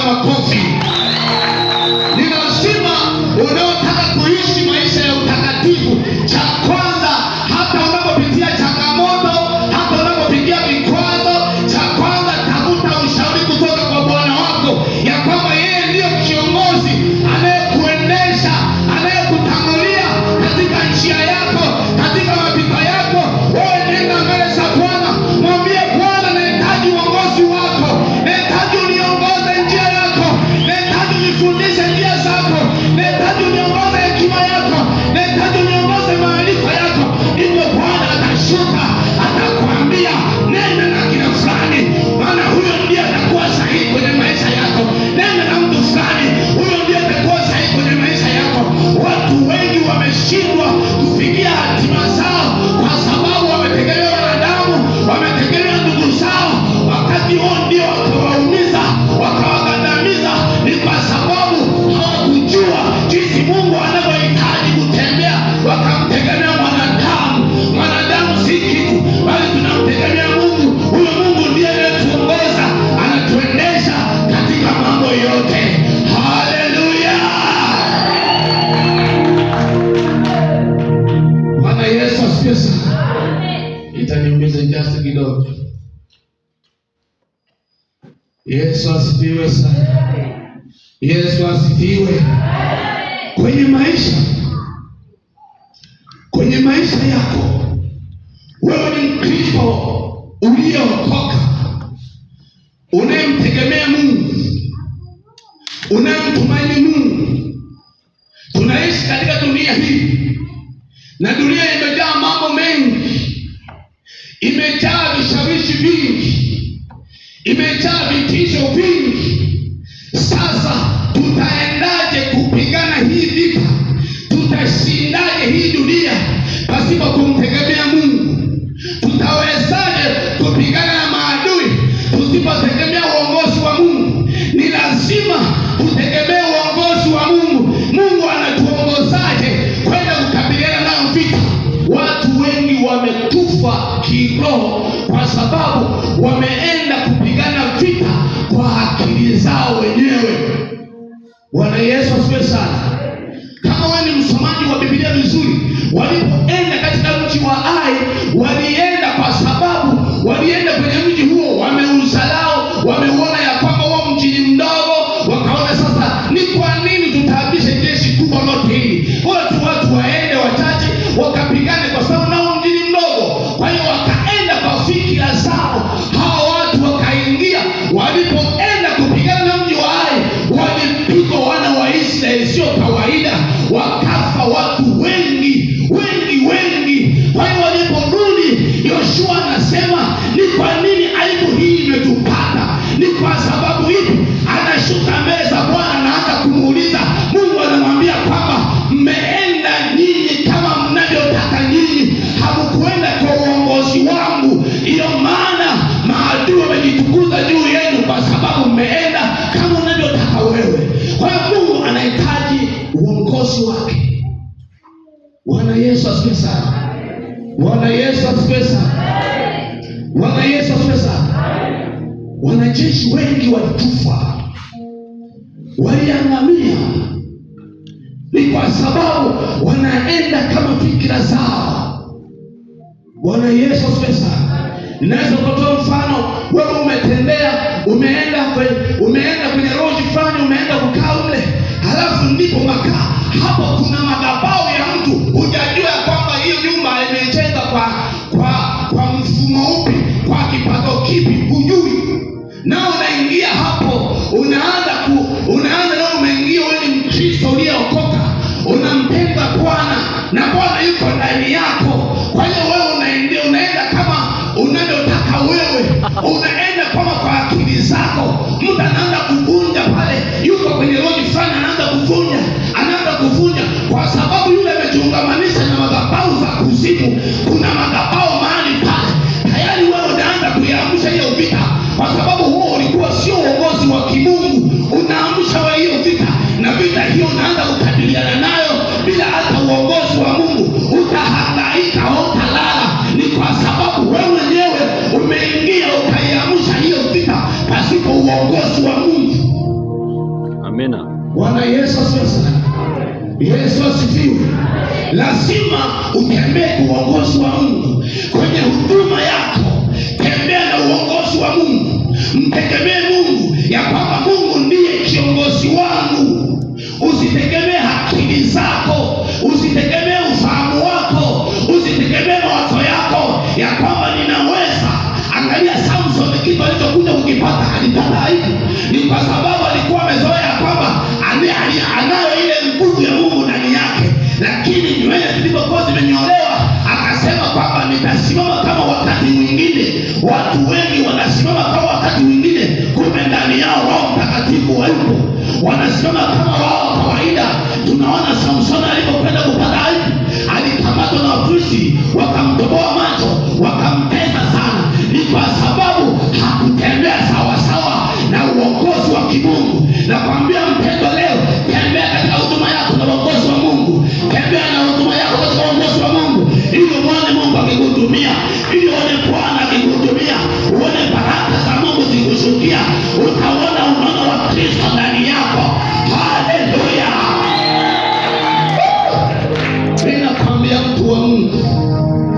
makofi. Ni lazima unaotaka kuishi maisha ya utakatifu, cha kwanza, hata unapopitia changamoto, hata unapopitia vikwazo, cha kwanza tafuta ushauri kutoka kwa Bwana wako, ya kwamba yeye ndiyo kiongozi anayekuendesha, anayekutangulia katika njia yako, katika mapito yako. Wewe nenda mbele za Bwana, mwambie Bwana, nahitaji uongozi wako, nahitaji uniongoze njia yako, nahitaji unifundishe njia zako, nahitaji uniongoze hekima yako, nahitaji uniongoze maarifa yako. Ndipo Bwana atashuka, atakwambia nenda na kina fulani, maana huyo ndiye atakuwa sahihi kwenye maisha yako. Nenda na mtu fulani, huyo ndiye atakuwa sahihi kwenye maisha yako. Watu wengi wameshindwa kufikia hatima zao kwa sababu wametegemea wanadamu, wametegemea ndugu zao, wakati huo ndio wakawaumiza, wakawagandamiza. Ni kwa sababu hawakujua jinsi Mungu anavyohitaji kutembea, wakamtegemea mwanadamu. Mwanadamu si kitu, bali tunamtegemea Mungu. Huyo Mungu ndiye anayetuongoza, anatuendesha katika mambo yote. Haleluya! Bwana Yesu asifiwe sana. Itaniumiza kiasi kidogo. Yesu asifiwe sana. Yesu asifiwe. Kwenye maisha, kwenye maisha yako, wewe ni Mkristo uliyeokoka, unayemtegemea Mungu, unayemtumaini Mungu. Tunaishi katika dunia hii, na dunia imejaa mambo mengi, imejaa vishawishi vingi, imejaa vitisho vingi. Sasa tutaendaje kupigana hii vita? Tutashindaje hii dunia pasipo kumtegemea Mungu? Tutawezaje kupigana na maadui tusipotegemea uongozi wa Mungu? Ni lazima tutegemee uongozi wa Mungu. Mungu anatuongozaje kwenda kukabiliana nayo vita? Watu wengi wamekufa kiroho kwa sababu wameenda kupigana vita kwa akili zao wenyewe. Bwana Yesu asifiwe sana. Kama wewe ni msomaji wa Biblia vizuri, walipoenda katika mji wa Ai, walienda kwa sababu walienda kwenye mji huo, wameuzalau, wameuona ya kwamba huo mji ni mdogo, wakaona sasa ni kwa nini tutaabishe jeshi kubwa lote hili, bora tu watu waende wachache wakapigane, kwa sababu nao mji ni mdogo. Kwa hiyo wakaenda kwa fikira zao, hawa watu wakaingia. Walipoenda kupigana na mji wa Ai, walipigwa wana wa Israeli, sio kawaida, wakafa watu wengi wengi wengi. Kwa hiyo waliporudi, Yoshua anasema ni kwa nini aibu hii imetupata? Ni kwa sababu ipi? Anashuka mbele za Bwana anaanza kumuuliza Mungu, anamwambia kwamba mmeenda nyinyi kama mnavyotaka nyinyi, hamkuenda kwa uongozi wangu. Ndiyo maana maadui wamejitukuza juu yenu, kwa sababu mmeenda kama unavyotaka wewe. Kwa hiyo Mungu anahitaji uongozi wake. Bwana Yesu asifiwe sana. Bwana Yesu asifiwe sana. Bwana Yesu asifiwe sana. Wanajeshi wengi walikufa, waliangamia, ni kwa sababu wanaenda kama fikira zao. Bwana Yesu asifiwe sana. Ninaweza kutoa mfano, wewe umetembea, umeenda kwenye roji fulani, umeenda kukaa mle, halafu ndipo makaa hapo, kuna madhabahu ya mtu, hujajua ya kwamba hiyo nyumba imejenga kwa mfumo upi, kwa kipato kipi, hujui. Na unaingia hapo, unaanza na umeingia, wewe ni Mkristo uliyeokoka, unampenda Bwana na Bwana yuko ndani yako. Kwa hiyo wewe unaenda kama unavyotaka wewe, unaenda kama kwa akili zako. Mtu anaanza kugusa asifiwe sana. Yesu asifiwe. Lazima utembee kwa uongozi wa Mungu kwenye huduma yako. Tembea na uongozi wa Mungu, mtegemee Mungu ya kwamba Mungu ndiye kiongozi wangu. Usitegemee akili zako, usitegemee ufahamu wako, usitegemee mawazo yako ya kwamba ninaweza. Angalia Samson, kitu alichokuja kukipata alipata aibu, ni kwa sababu alikuwa amezoea kwamba anayo ile nguvu ya Mungu ndani yake, lakini nywele zilipokuwa zimenyolewa akasema kwamba nitasimama kama wakati mwingine. Watu wengi wanasimama kama wakati mwingine, kumbe ndani yao Roho Mtakatifu hayupo, wanasimama kama wao kawaida. Tunaona Samson alipokwenda kupata aibu, alikamatwa na Wafilisti, wakamtoboa macho, wakamtesa sana. Ni kwa